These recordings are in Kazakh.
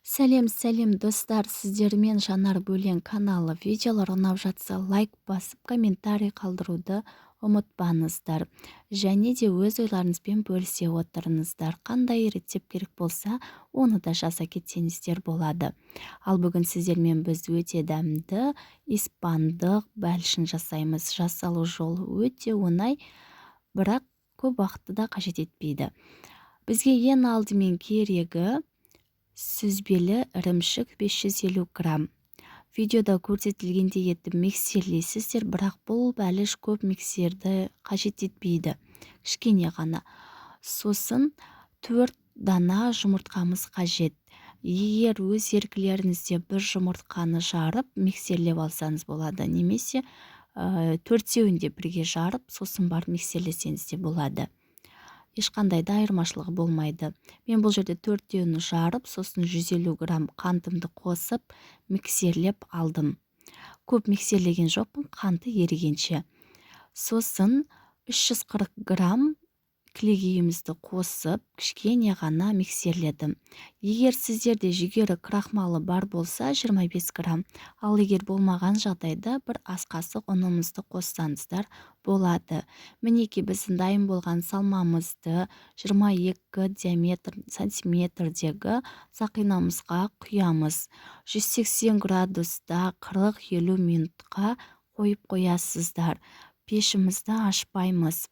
Сәлем, сәлем, достар! Сіздермен Жанар Бөлен каналы. Видеолар ұнап жатса, лайк басып, комментарий қалдыруды ұмытпаңыздар және де өз ойларыңызбен бөлісе отырыңыздар. Қандай рецепт керек болса, оны да жаза кетсеңіздер болады. Ал бүгін сіздермен біз өте дәмді испандық бәлішін жасаймыз. Жасалу жолы өте оңай, бірақ көп уақытты да қажет етпейді. Бізге ең алдымен керегі сүзбелі ірімшік 550 грамм. Видеода көрсетілгендей етіп миксерлейсіздер, бірақ бұл бәліш көп миксерді қажет етпейді, кішкене ғана. Сосын 4 дана жұмыртқамыз қажет. Егер өз еркілеріңізде, бір жұмыртқаны жарып, миксерлеп алсаңыз болады немесе төртеуін де бірге жарып, сосын барып миксерлесеңіз де болады, ешқандай да айырмашылығы болмайды. Мен бұл жерде төртеуін жарып, сосын 150 грамм қантымды қосып, миксерлеп алдым. Көп миксерлеген жоқпын, қанты ерігенше. Сосын 340 грамм кілегейімізді қосып, кішкене ғана миксерледім. Егер сіздерде жүгері крахмалы бар болса, 25 грамм, ал егер болмаған жағдайда, бір ас қасық ұнымызды қоссаңыздар болады. Мінекей, біздің дайын болған салмамызды 22 диаметр сантиметрдегі сақинамызға құямыз. 180 градуста 40-50 минутқа қойып қоясыздар, пешімізді ашпаймыз.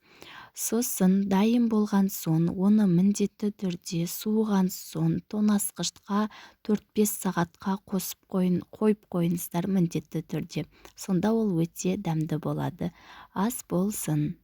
Сосын дайын болған соң, оны міндетті түрде суыған соң тоңазытқышқа 4-5 сағатқа қосып қойып қойыңыздар міндетті түрде. Сонда ол өте дәмді болады. Ас болсын!